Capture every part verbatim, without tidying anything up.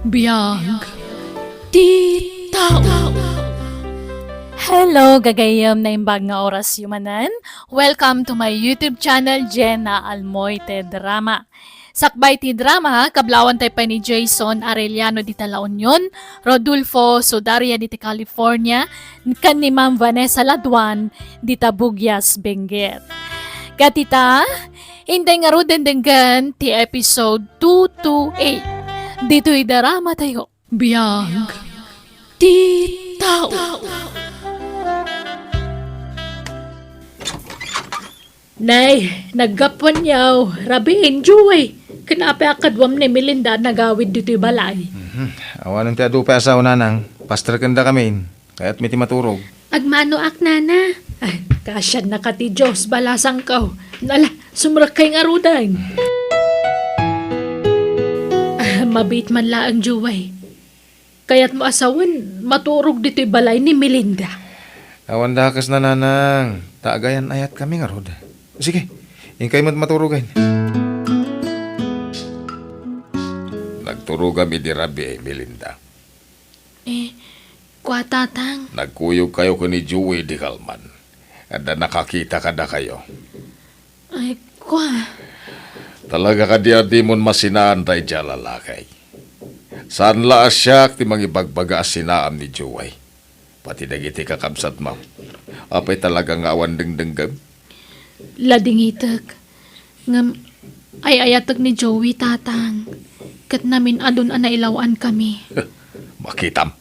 Biag ti tao. Hello, gagayyem, naimbag nga orasyo manen. Welcome to my YouTube channel, Jenna Almoite Drama. Sakbay ti drama, kablaawan tayo pay ni Jason Arellano dita La Union, Rodolfo Sudaria dita California, ken ni Ma'am Vanessa Laduan dita Bugias, Benguet. Ket ita, intay ngaruden denggen ti episode two two eight. Ditoy drama tayo. Biag ti tao. Nay, naggapuan yaw. Rabii, Joey. Ken apay a kaduam ni Melinda a nagawid ditoy balay? Mhm. Awanen ti adu pay a sao, nanang. Pasterkendakamin. Kayatmi ti maturog. Agmanoak, nana. Ay, kasiannaka ti Dios, balasangko. Ala, sumrekkay ngaruden. Ah, mabiit man laeng, Joey. Kayatmo a sawen, maturog ditoy balay ni Melinda. Awan dakes, nanang. Ta agayan-ayatkami ngarud. Sige, inkay met maturogen. Nagturogam idi rabii, Melinda. Eh, kua, tatang. Nagkuyogkayo ken ni Joey idi kalman. Adda nakakita kadakayo. Ay, kua. Talaga kadi a dimon masinaan daydiay a lalaki? Saan la a siak ti mangibagbaga a sinaam ni Joey. Pati dagiti kakabsatmo. Apay talaga nga awan dengdengngem? Ladingitek. Ngem ay-ayatek ni Joey, tatang. Ket namin-adun a nailaw-ankami. Makitam.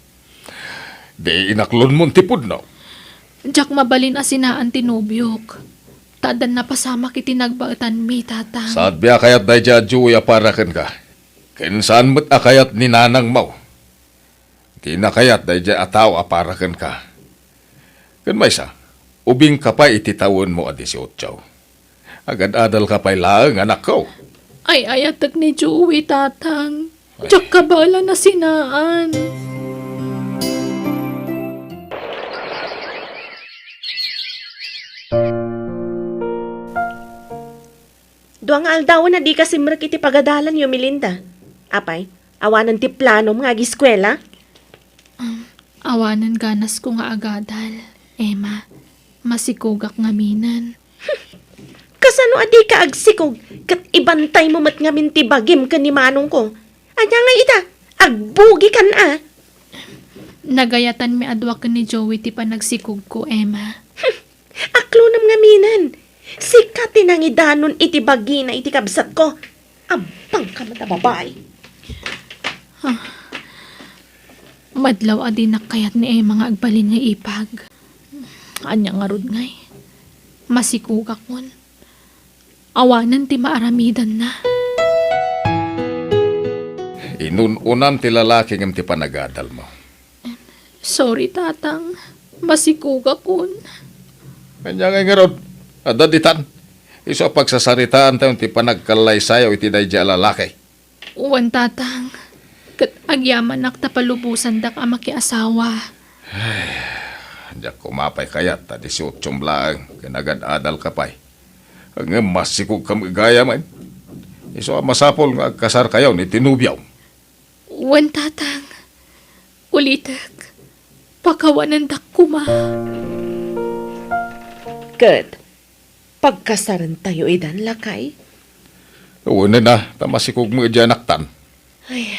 Di inaklonmon ti pudno. Diak mabalin a sinaan ti nobiok. Ta addan napasamak iti nagbaetanmi, tatang. Saanmi a kayat daydiay a Joey a para kenka. Ken saan met a kayat ni nanangmo. Dina kayat daydiay a tao a para kenka. Ken maysa, ubingka pay iti tawenmo a disiotso. Agad-adalka pay laeng, anakko. Ay-ayatek ni Joey, tatang. Ay. Diak kabaelan a sinaan. Dua nga aldawen a dika simrek iti pagadalanyo, Melinda. Apay, awanen ti planom nga agiskuela? Um, awanen ganasko nga agadal, Emma. Masikogak ngaminen. Kasano a dika agsikog ket ibantaymo met ngamin ti bagim ken ni manongko? Ania ngay ita? Agbugikan a! Nagayatanmi a dua ken ni Joey ti panagsikogko, Emma. Aklonam ngaminen. Sika ti nangidanon iti bagina iti kabsatko. Ampangka met a babai. Ah. Madlaw a dinak kayat ni Emma nga agbalin nga ipag. Ania ngarud ngay? Masikogakon. Awanen ti maaramidanna. Inun-unam ti lalaki ngem ti panagadalmo. Sorry, tatang. Masikogakon. Ania ngay ngarud? Adda ditan. Isu a pagsasaritaantayon ti panagkallaysayo iti daydiay a lalaki. Wen, tatang. Ket agyamanak ta palubosandak a makiasawa. Ay, diak koma pay kayat ta disiotsom laeng ken agad-adalka pay. Ngem masikogkami gayamen. Isu a masapul nga agkasarkayon iti nobiom. Wen, tatang. Ulitek, pakawanendak koma. Ket pagkasarentayo idan, lakay? Wen a, ta masikog met diay anaktan. Ay,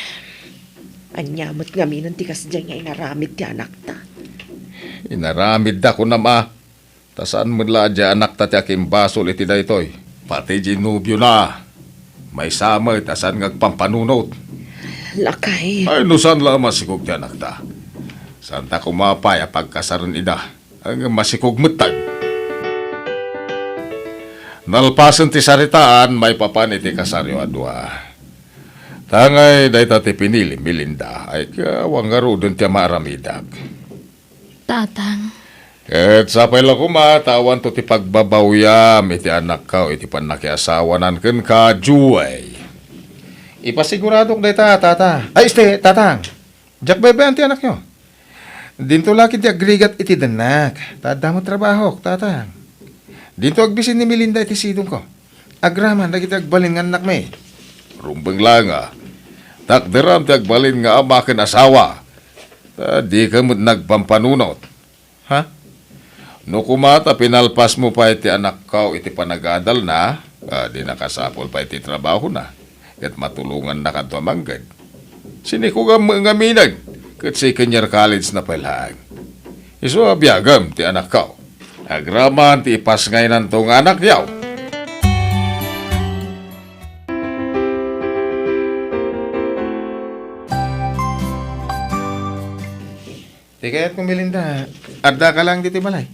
ania met ngaminen ti kasdiay nga inaramid ti anakta? Inaramidda, kunam a. Ta saan met la a diay anakta ti akimbasol iti daytoy. Pati diay nobiona. Maysa met a saan nga agpampanunot. Lakay. Ay, no saan la a masikog ti anakta. Saanta koma pay a pagkasaren ida. Ngem masikog metten. Nalpasen ti saritaan, maipapan iti kasaryo a dua. Ta ngay, dayta ti pinili, Melinda, ay, awan ngaruden ti maaramidak. Tatang. Ket sapay la koma ta awanto ti pagbabawiam iti anakko iti pannakiasawanan kenka, Joey. Ipasiguradok dayta, tata. Ay, este, tatang. Diak baybay-an ti anakyo. Dinto la ketdi agrigat iti dennak, ta adda met trabahok, tatang. Dinto agbisin ni Melinda iti sidongko. Agraman dagiti agbalin nga annakmi. Rumbeng laeng a. Takderam ti agbalin nga ama ken asawa. Ta dika met nagpampanunot. Ha? No kuma ta pinalpasmo pay ti anakko iti panagadalna, a, di nakasapul pay ti trabahona, ket matulongannakadto a mangged. Sinikugam met ngamin, ket second year college na pay laeng. Isu a biagem ti anakko. Agraman ti ipasngaynanto nga anakyo. Ti kayatko, Melinda, addaka laeng ditoy balay.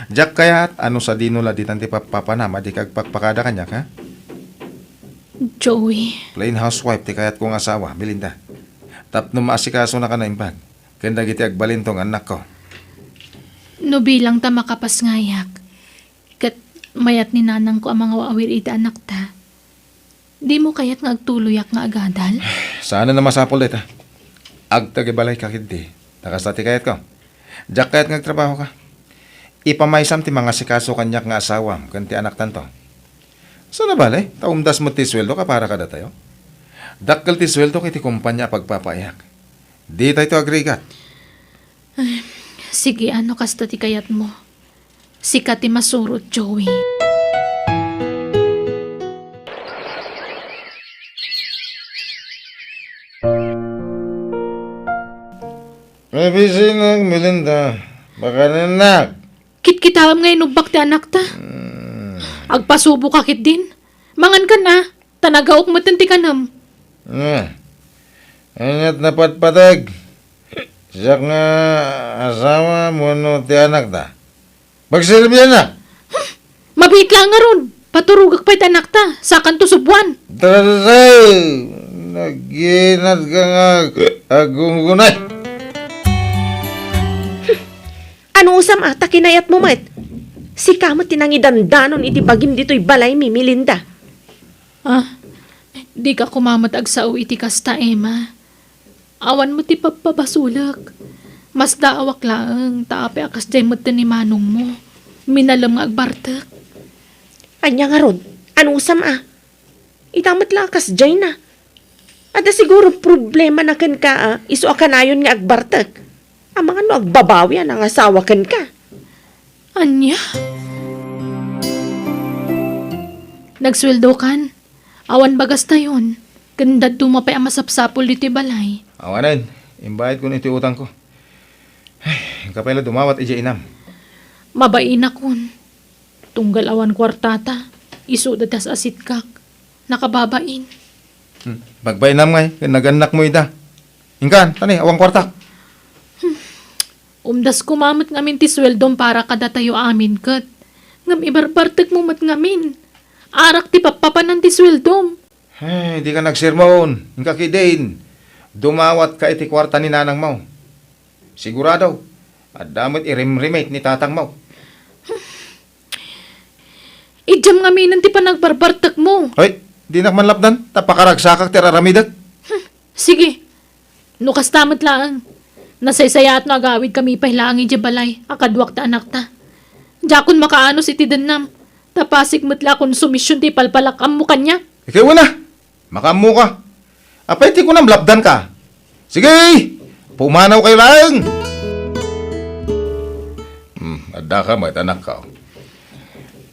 Diak kayat a no sadino la ditan ti pappapanam a dika agpakpakada kaniak, ha? Joey. Plain housewife ti kayatko nga asawa, Melinda. Tapno maasikasonak a naimbag ken dagiti agbalinto nga annakko. No bilang ta makapasngayak, ket mayat ni nanangko a mangaw-awir iti anakta, dimo kayat nga agtuloyak nga agadal? Saanen a masapul dayta. Agtag ibalayka ketdi. Ta kasta ti kayatko. Diak kayat nga agtrabahoka. Ipamaysam ti mangasikaso kaniak nga asawam ken ti anaktanto. Saan a bale, ta umdas met ti sueldoka para kadatayo. Dakkel ti sueldok iti kompania a pagpapaayak. Ditayto agrigat. Ay, sige, no kasta ti kayatmo. Sika ti masurot, Joey. Mabisinak, Melinda. Bakanennak. Kitkitaem nga inubbak ti anakta. Hmm. Agpasuboka ketdin. Mangankan a, ta nagaok metten ti kanem. Ah. Aniat napatpateg? Siak nga asawa wenno ti anakta? Pagserbiannak. Mabiit laeng ngarud. Paturogek pay ti anakta. Sakanto suboan. Tarasay! Naginatka nga ag-, aggunggunay. Anusam a, ta kinayatmo met. Sika met ti nangidandanon iti bagim ditoy balaymi, Melinda. Ah, dika koma met agsao iti kasta, Emma. Awan met ti pabpabasolek. Masdaawak laeng, ta apay a kasdiay metten ni manongmo. Minalem nga agbartek. Ania ngarud? Anusam a? Ita met la a kasdiayna. Adda siguro problemana kenka a isu a kanayon nga agbartek. Amangan no agbabawi a nangasawa kenka. Ania? Nagsueldokan? Awan bagastayon, ken dadduma pay a masapsapul ditoy balay. Awanen, imbayadkon iti utangko. Ay, inka pay la dumawat idiay inam. Mabainakon. Tunggal awan kuartata, isuda ti as-asitkak. Nakababain. Hmm, pagbainam ngay, ken nagannakmo ida. Inkan, tani, awan kuartak. Umdas koma met ngamin ti sueldom para kadatayo amin ket. Ngem ibarbartekmo met ngamin. Arak ti pappapanan ti sueldom. Ay, dika nagsermon. Inka ketdin. Dumawatka iti kuarta ni nanangmo. Sigurado, adda met irimrimit ni tatangmo. Idiam ngaminen ti panagbarbartekmo. Ay, dinak man lapdan, ta pakaragsakak ti ar-aramidek. Hmm, sige. No kasta met laeng, nasaysayaat no agawidkami pay laeng idiay balay a kaduak ti anakta. Diakon makaanus iti dennam, ta pasig met la a konsumision ti ipalpalak-ammo kaniak. Ikaw na, makaammoka. Apay ti kunam lapdanka? Sige, pumanawkayo laeng. Hmm, addaka met, anakko.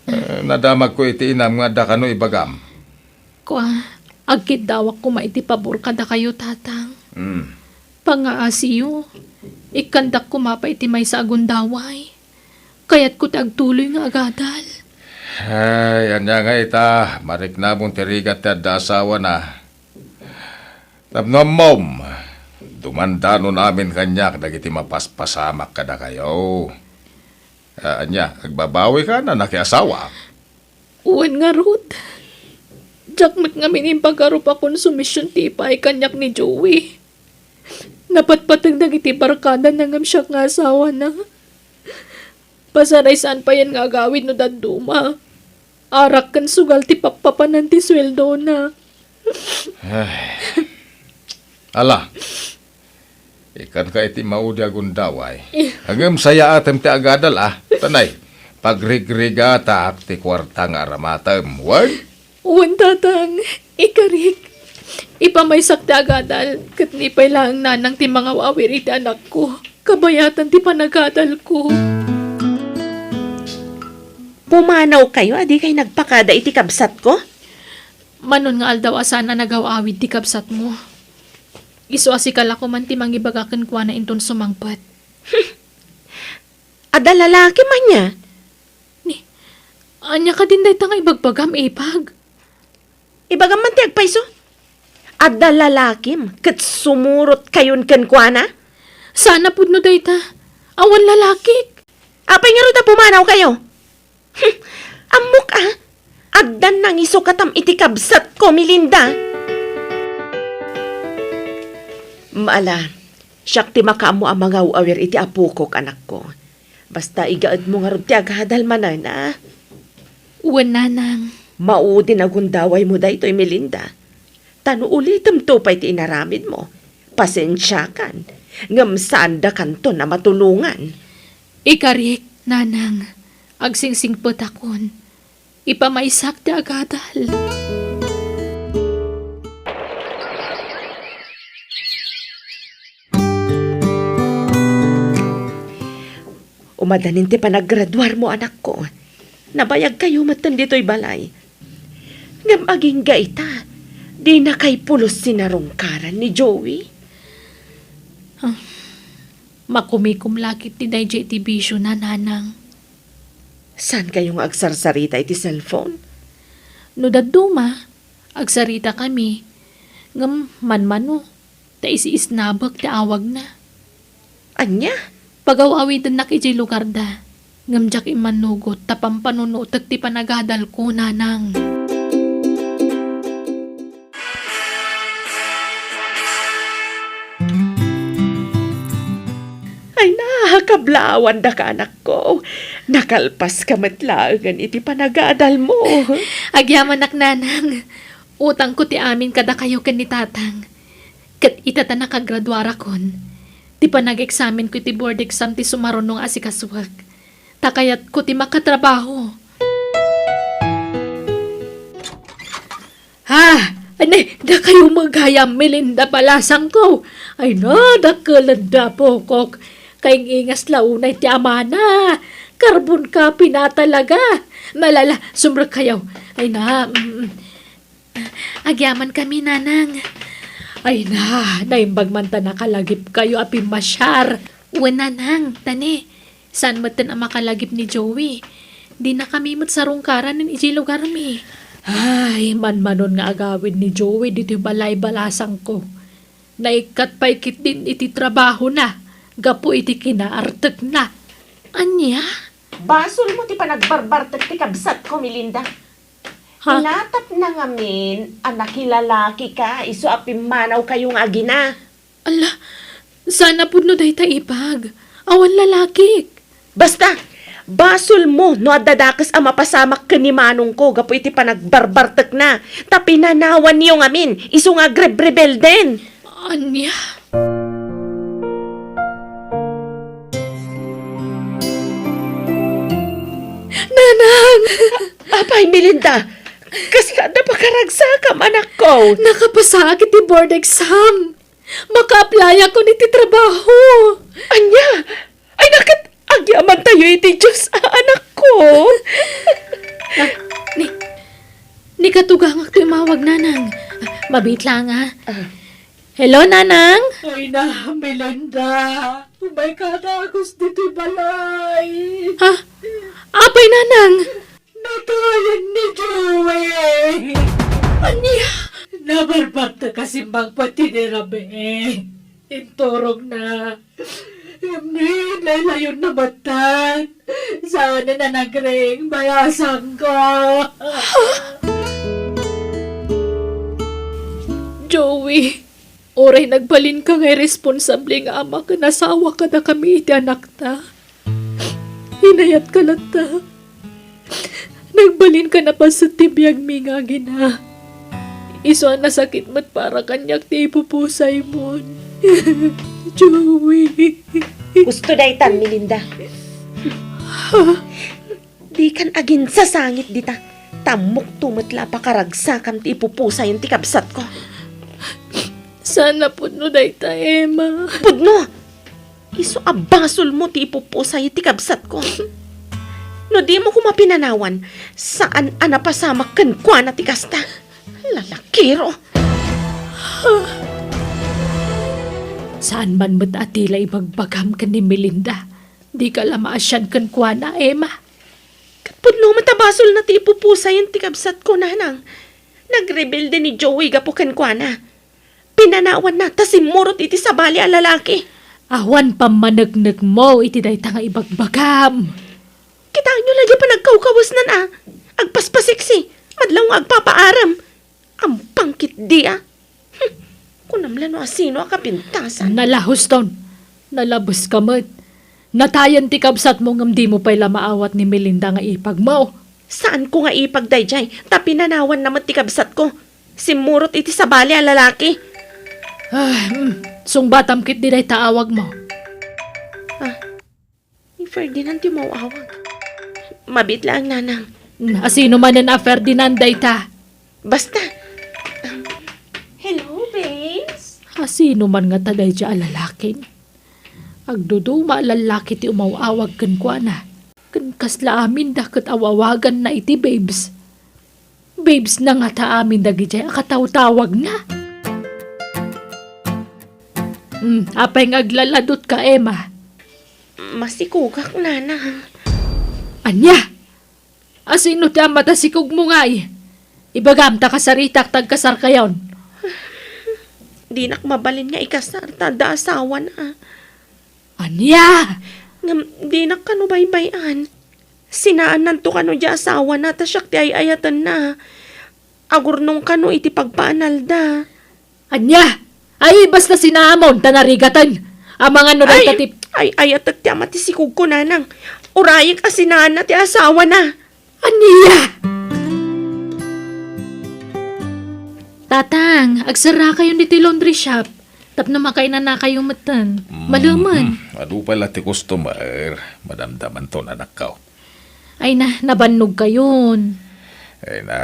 Eh, nadamagko iti inam nga adda kano ibagam. Kua, agkiddawak koma iti pabor kadakayo, Tatang. Hmm. Pangaasiyo, ikkandak koma pay iti maysa a gundaway. Kayatko ti agtuloy nga agadal. Ay, ania nga ita, mariknamon ti rigat ti adda asawana. Tapno ammom, dumandanon amin kaniak dagiti mapaspasamak kadakayo. Ah, ania, agbabawika a nakiasawa? Wen ngarud, diak met ngamin impagarup a konsumision ti ipaay kaniak ni Joey. Napatpateg dagiti barkadana ngem siak nga asawana. Pasaray saan payen nga agawid no dadduma. Arak ken sugal ti pappapanan ti sueldona. Ay. Ala, ikkanka iti maudi a gundaway. Ngem sayaatem ti agadal a. Tanay, pagrigrigatak ti kuarta nga aramatem. Wen? Wen, Tatang. Ikarik. Ipamaysak ti agadal, ket ni pay laeng nanang ti mangaw-awir iti anakko. Kabayatan ti panagadalko. Pumanawkayo a dikay nagpakada iti kabsatko? Manon nga aldaw a saan a nagaw-awid ti kabsatmo. Isu a sika la koman ti mangibaga kenkuana inton sumangpet. Adda lalakim ania? Ni, ania kadin dayta nga ibagbagam, Ipag? Ibagam man ti agpayso. Adda lalakim ket sumurotkayon kenkuana? Saan a pudno dayta. Awan lalakik. Apay ngarud a pumanawkayo? Hmm, ammok a, addan nangisukatam iti kabsatko, Melinda. Maala, siak ti makaammo a mangaw-awir iti apokok, anakko. Basta igaedmo ngarud ti agadal manen, a? Wen, nanang. Maudin a gundawaymo daytoy, Melinda. Ta no ulitemto pay ti inaramidmo, pasensiakan, ngem saandakanton a matulongan. Ikarik, nanang, agsingsingpetakon. Ipamaysak ti agadal. Umadanin ti panaggraduarmo, anakko. Nabayagkayo metten ditoy balay. Ngem agingga ita, dinakay pulos sinarungkaran ni Joey. Ah, makumikom la ketdi daydiay ti bisiona, nanang. Saankayo nga agsarsarita iti cellphone? No dadduma, agsaritakami. Ngem manmano, ta isiisnabek ti awagna. Ania? Pagaw-awidennak idiay lugarda, ngem diak immannugot ta pampanunotek ti panagadalko, nanang. Ay na, kablaawan daka, anakko. Nakalpaska met laengen iti panagadalmo. Agyamanak, nanang. Utangko ti amin kadakayo ken ni tatang. Ket ita ta nakagraduarakon, ti panag-eksamenko iti board exam ti sumaruno nga asikasuek. Ta kayatko ti makatrabaho. Ha? Ay, nay, dakayo met gayam, Melinda, balasangko. Ay na, dakkelenda, pokok. Kaing-ingas la unay ti amana. Carbon copy na talaga. Nalala, sumrekkayo. Ay na, mm. Agyamankami, nanang. Ay na, naimbag man ta nakalagipkayo a pimmasiar. Wen, nanang, ta ne, saan metten a makalagip ni Joey. Dinakami met sarungkaran idiay lugarmi. Ay, manmanon nga agawid ni Joey ditoy balay, balasangko. Naikkat pay ketdin iti trabahona gapu iti kinaartekna. Ania? Basolmo ti panagbarbartek ti kabsatko, Melinda. Ha? Inatapna ngamin a nakilalakika isu a pimmanawkayo nga agina. Ala, saan a pudno dayta, Ipag. Awan lalakik. Basta, basolmo no adda dakes a mapasamak ken ni manongko gapu iti panagbarbartekna, ta pinanawanyo ngamin isu nga agrebrebelden. Ania? Nanang! Apay, Melinda, kasla adda pakaragsakam, anakko? Nakapasaak iti board exam. Maka-applyak iti trabaho. Ania? Ay, naket, agyamantayo iti Dios, a, anakko. Ah, ni, ni katugangak ti imawag, nanang. Ah, mabiit lang, ah. Ah. Hello, nanang? Ay na, Melinda. Umayka dagus ditoy balay. Ha? Apay, nanang? Natayen ni Joey. Ania? Nabarbartek a simmangpet ti rabii. Inturogna. Ngem ni, laylayonna metten. Saanen a nagring, balasangko. Joey, uray nagbalinka nga irresponsable nga ama ken asawa kadakami iti anakta, inayatka latta. Nagbalinka a napaset ti biagmi nga agina. Isu a nasakit met para kaniak ti ipupusaymo. Joey. Husto daytan, Melinda. Dikan aginsasangit dita. Ta ammokto met la a pakaragsakam ti ipupusayen ti kabsatko. Saan a pudno dayta, Emma. Pudno! Isu a basolmo ti ipupusay ti kabsatko. No dimo koma pinanawan, saan a napasamak kenkuana ti kasta. Lalakiro! Saan man met a ti la ibagbagam ken ni Melinda, dika la maasian kenkuana, Emma. Ket pudno met a basolna ti ipupusayen ti kabsatko, nanang. Nagrebelde ni Joey gapu kenkuana. Pinanawanna ta simmurot iti sabali a lalaki. Awan pammaneknekmo iti dayta nga ibagbagam. Kitaenyo la diay panagkawkawesnan a agpaspaseksi, madlaw nga agpapaarem. Ampang ketdi a. Hmm. Kunam la no asino a kapintasan. Nala, Houston. Nalabeska met. Natayen ti kabsatmo ngem dimo pay la maawat ni Melinda nga ipagmo. Saanko nga ipag daydiay, ta pinanawanna met ti kabsatko. Simmurot iti sabali a lalaki. Ah, hmm. Sungbatam ketdi dayta awagmo. Ah, ni Ferdinand ti umaw-awag. Mabiit laeng, nanang. Hmm, asino manen a Ferdinand dayta? Basta. Um, hello, babes. Asino man ngata daydiay a lalaki? Agduduma a lallaki ti umaw-awag kenkuana. Ken kasla aminda ket aw-awaganna iti babes. Babes na ngata amin dagidiay a katawtawagna. Hmm, apay nga aglaladutka, Emma? Masikogak, nanang. Ania? Asino ti ammom ta sikogmo ngay? Ibagam ta kasaritak ta agkasarkayon. Dinak mabalin nga ikasar ta adda asawana. Ania? Ngem dinak kano baybay-an. Sinaannanto kano diay asawana ta siak ti ay-ayatenna. Agurnong kano iti pagpaanalda. Ania? Ay, basta sinaamon ta narigaten. Amangan no dayta ti ay, ayatek ti ama ti sikogko, nanang. Urayek a sinaanna ti asawana. Ania? Tatang, agserrakayon ditoy laundry shop tapno makainanakayo metten. Mm, malemen. Mm, adu pay la ti customer. Madamdamanton, anakko. Ay na, nabannogkayon. Ay na,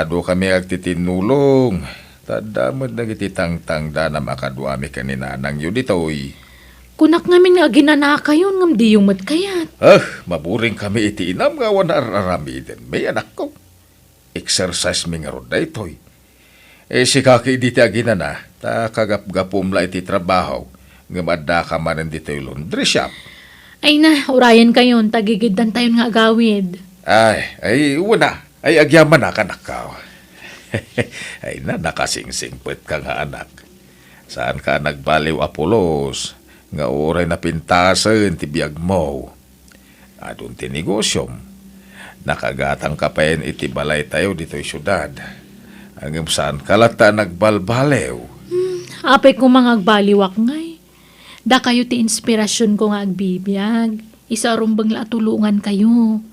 adu kami agtitinnulong. Ta adda met dagiti tangtangdanam a kaduami ken ni nanangyo ditoy. Kunak ngamin nga aginanakayon ngem diyo met kayat. Ah, maburing kami iti inam nga awan ar-aramiden, may anakko. Exercise mi ngarud daytoy. Eh, sika ketdi ti aginana, ta kagapgapum la iti trabaho, ngem addaka manen ditoy laundry shop. Ay na, urayenkayon, ta gigiddantayon nga agawid. Ay, ay, wen a. Ay, agyamanak, anakko. Ay na, nakasingsingpetka nga anak. Saanka a nagbaliw a pulos, nga uray napintasen ti biagmo. Adun ti negosiom. Nakagatangka payen iti balaytayo ditoy siudad. Ngem saanka latta a nagbalbaliw. Hmm, apay koma nga agbaliwak ngay. Dakayo ti inspirasionko nga agbibiag. Isu a rumbeng la a tulongankayo.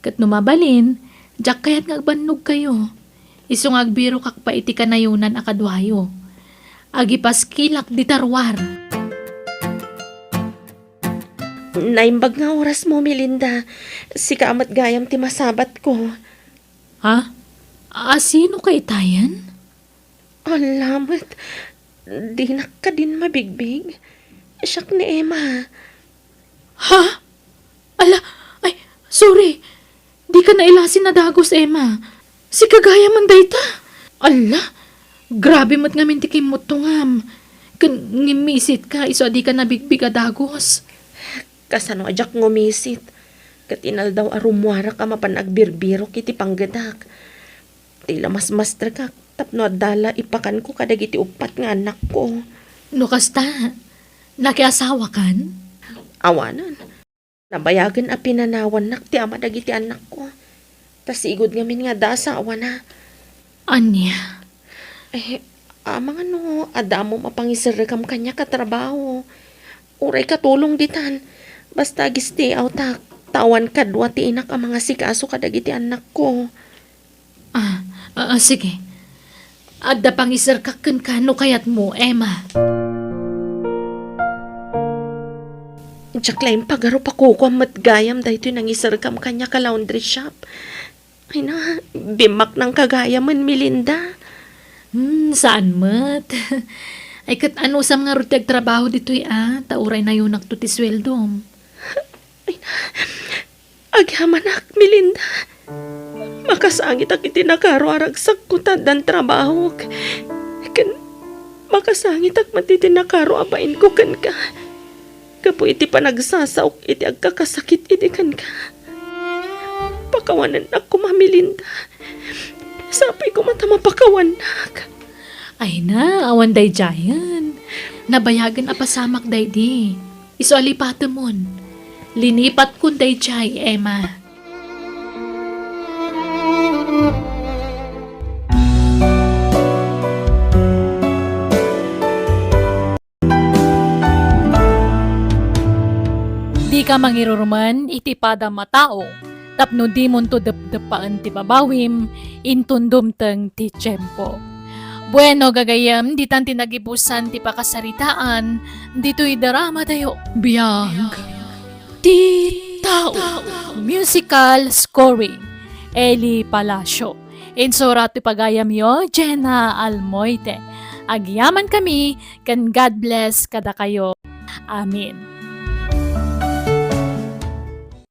Ket no mabalin, diak kayat nga agbannogkayo. Isu nga agbirokak pay iti kanayonan a kaduayo. Agipaskilak dita ruar. Naimbag nga orasmo, Melinda. Sika a met gayam ti masabatko. Ha? Asino ka itayen? Ala met, dinak kadin mabigbig. Siak ni Emma. Ha? Ala, ay, sorry. Dika nailasin a dagus, Emma. Sika gayam man dayta. Ala, grabe met ngamin ti kimmuttongam. Ken ngimmisit ka, isu a dika nabigbig a dagus. Kasano a diak ngumisit? Ket inaldaw a rummuarak a mapan agbirbirok iti panggedak. Ti la masmasterkak tapno adda la ipakanko kadagiti uppat nga annakko. No kasta, nakiasawakan? Awanen. Nabayagen a pinanawannak ti ama dagiti annakko. Ta sigud ngamin nga adda asawana. Ania? Eh, amangan no adda ammom a pangiserrekam kaniak a trabaho. Uray katulong ditan. Basta agistiawtak, ta awan kadua ti inak a mangasikaso kadagiti annakko. Ah, ah, ah, sige. Adda pangiserkak kenka no kayatmo, Emma. Diak la impagarup a kukuam met gayam daytoy nangiserkam kaniak a laundry shop. Ay na, bimmaknangka gayamen, Melinda. Hmm, saan met. Ay, ket anusam ngarud ti agtrabaho ditoy a, ta uray nayunakto ti sueldom. Ay, agyamanak, Melinda. Makasangitak iti nakaro a ragsakko ta addan trabahok. Ken makasangitak met iti nakaro a bainko kenka. Gapu iti panagsasaok iti agkakasakit idi kenka. Pakawanennak koma, Melinda. Sapay koma ta mapakawannak. Ay na, awan daydiayen. Nabayagen a pasamak daydi. Isu a lipatemon. Linipatkon daydiay, Emma. Dika mangiruruman iti padam a tao, tapno dimonto depdeppaen ti babawim, inton dumteng ti tiempo. Bueno, gagayyem, ditan ti nagibusan ti pakasaritaan ditoy drama tayo. Biag ti tao. Musical scoring, Eli Palacio. Insurat ti pagayamyo, Jenna Almoite. Agyaman kami, ken God bless kadakayo. Amen.